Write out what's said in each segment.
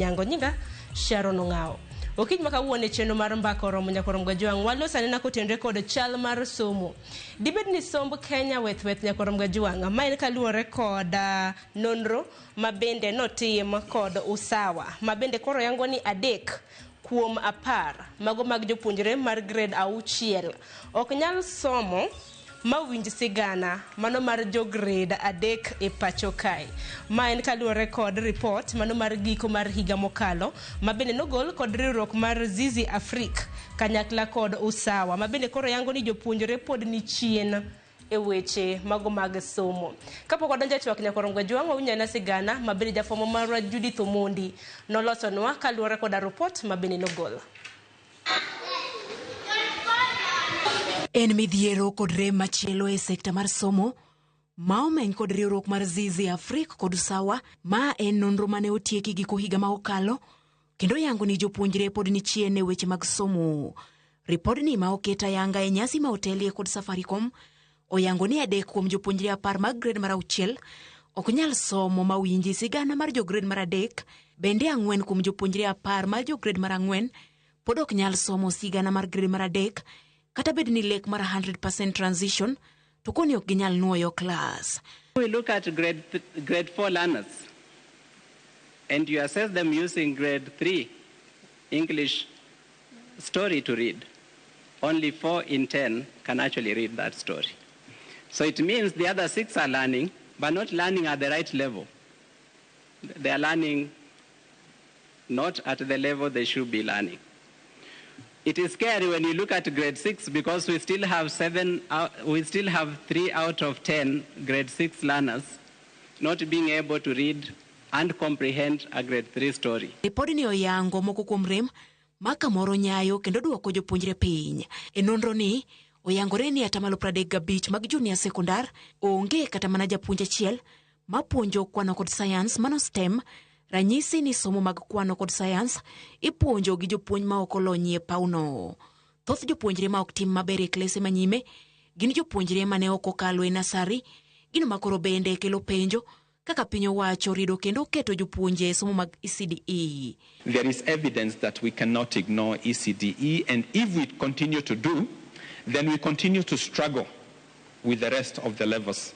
Nyango nyinga Sharon Ong'awo. Okinyi ma kawuono e chenro mar mbaka oromo nyakorom gajwang' walos anena kotenre kod chal mar somo. Dibed ni somb Kenya weth weth nyakorom gajwang' ma en kaluwore kod nonro ma bende notim kod Usawa ma bende koro yango ni 3 kuom 10 mago mag jopuonjre mar grade 6 ok nyal somo mawinj sigana mano mar jo grade 3 e pacho kae. Ma en kaluwore kod report mano mar giko mar higa mokalo ma bende nogol kod riwruok mar Zizi Afrique kanyakla kod Usawa ma bende koro yango ni jopuonjre pod ni chien e weche mago mag somo. Kapok wadonjo e twak nyakorom gajwang' wawinjo sigana ma bende jafwambo marwa Judith Omondi nolosonwa kaluwore koda report ma bende nogol. En midhiero kod rem machielo e sekta mar somo ma omeny kod riwruok mar Zizi Afrique kod Usawa ma en nonro mane otieki giko higa ma okalo kendo yango ni jopuonjre pod ni chien e weche mag somo. Ripodni ma oket ayanga e nyasi ma otelie kod Safaricom oyango ni 3 kuom jopuonjre 10 mag grade mar 6 ok nyal somo ma winji sigana mar jo grade mar 3, bende 4 kuom jopuonjre 10 mar jo grade mar 4 pod ok nyal somo sigana mar grade mar 3 kata bed ni lek mar 100% transition to koni ok ginyal nuoyo class. We look at grade 4 learners and you assess them using grade 3 English story to read. Only 4 in 10 can actually read that story. So it means the other 6 are learning, but not learning at the right level. They are learning not at the level they should be learning. It is scary when you look at grade 6 because we still have 3 out of 10 grade 6 learners not being able to read and comprehend a grade 3 story. Ripodni oyango moko kuom rem ma kamoro nyayo kendo duoko jopuonjre piny. E nonro ni oyangore ni 35% mag junior sekondar onge kata mana japuonj achiel mapuonjo kwano kod science mano STEM. Ranyisi ni somo mag kwano kod science ipuonjo gi jopuonj ma ok olony e pauno. Thoth jopuonjre ma ok tim maber e klese manyime gin jopuonjre mane ok okalo e nasari, gino ma koro bende kelo penjo kaka piny owacho rido kendo keto jopuonje e somo mag ECDE. There is evidence that we cannot ignore ECDE, and if we continue to do, then we continue to struggle with the rest of the levels.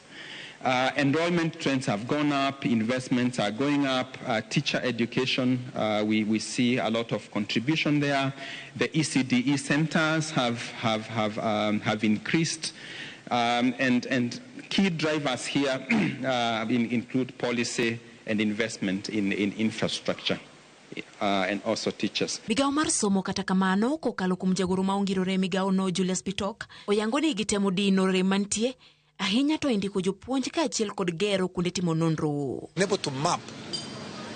Enrollment trends have gone up, investments are going up, teacher education, we see a lot of contribution there. The ECDE centers have increased, and key drivers here include policy and investment in infrastructure. And also teachers. Migawo mar somo kata kamano kokalo kuom jagoro ma ongirore migawo no Julius Bitok oyango ni gitemo dino rem mantie ahinya to indiko jopuonj kaachiel kod gero kuonde timo nonro. Able to map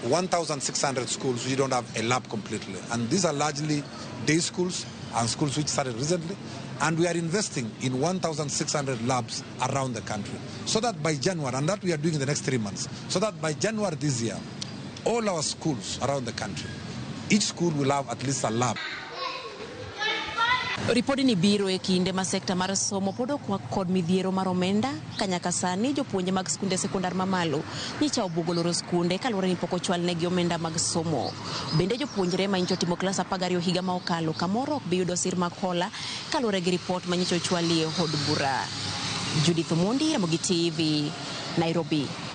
1,600 schools which don't have a lab completely, and these are largely day schools and schools which started recently, and we are investing in 1,600 labs around the country so that by January, and that we are doing in the next 3 months, so that by January this year, all our schools around the country, each school will have at least a lab. Ripodni biro e kinde ma sekta mar somo pod okwak kod midhiero mar omenda ka nyaka sani jopuonje mag skunde sekondar mamalo nyicha obuogo loro skunde kaluwore ni pok ochwalnegi omenda mag somo. Bende jopuonjre ma nyicha otimo klas 12 higa ma okalo kamoro ok bi yudo sir mag hola kaluwore gi ripot ma nyicha ochwalie od bura. Judith Omondi, Ramogi TV, Nairobi.